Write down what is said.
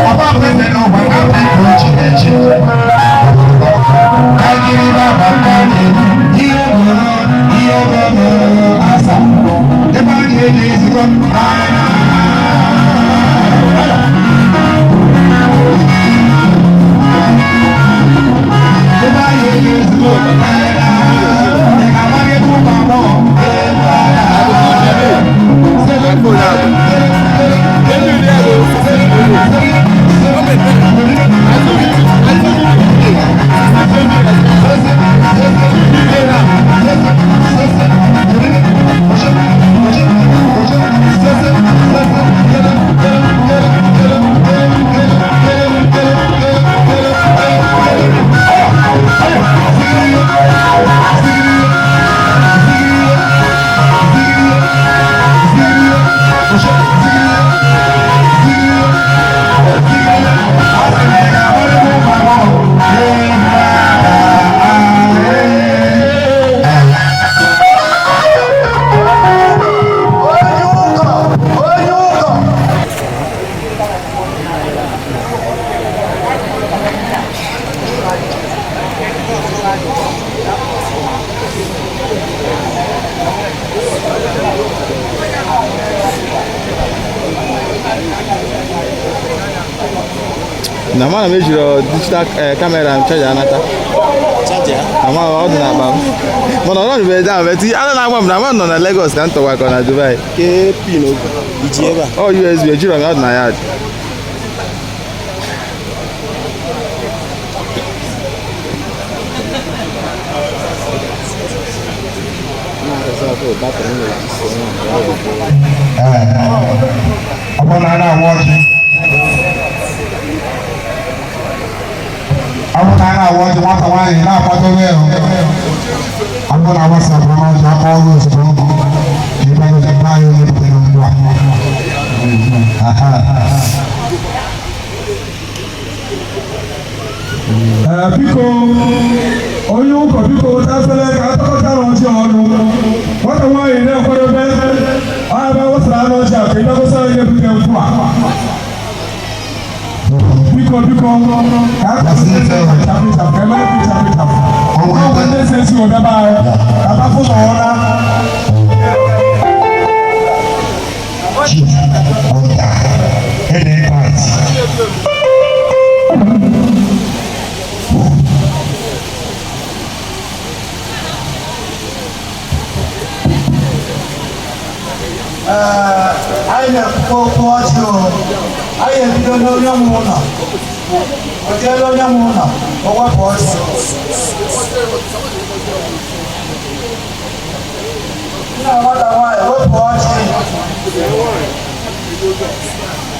Ọba pẹ̀lú n'ụwa na bụ Chineke. Agịrị baba kanye ihe bụrụ ihe bụrụ asa. Ebe a na-eji ezigbo ebe a na-eji ezigbo. Ị ga-agbanye ebe ụmụ agbọghọ Onye ụkọ, onye ụkọ. Na mana m ejiri digital camera m charger anata. Ama ọ dị n'akpa m, mana ọ nọbeghị down, but ana na-agwa m na ma nọ na Lagos ka m tọwa ka ọ na Dubai. Ke pin iji ebe a? Ọ USB ejiro m ya, ọ dị na ya. Ọ bụrụ na a na-awa ọjị, ọ bụrụ na a na-awa ọjị, nwata nwaanyị na-akwadobe ya. Ọ bụrụ na agbasapụrụ n'ọjị aka ọrụ ozugbo ka ị bịa gwa anyị onye butere nkwụ a. Aha. Ee, biko, onye ụkọ, biko, weta efere ka atọkọta n'ọjị ọnụ. Nwata nwaanyị na-ekwadebe ọ ebe wụsara n'ọjị a ka ị bịa gosi anyị ebute nkwụ a. Biko, biko, ka a chapụ chapụ, ka emere pichapụ chapụ. Ọ bụ ndị si esi webe anyị ka afụ na ọra. Chief Hunter, NA Party. Ee, anyị na-ekwukwa okwu ọjị o. Anyị ebido n'onye nwe ụlọ. O jeela onye nwe ụlọ, o wepụ ọjị. Nna nwata nwaanyị, wepụ ọjị.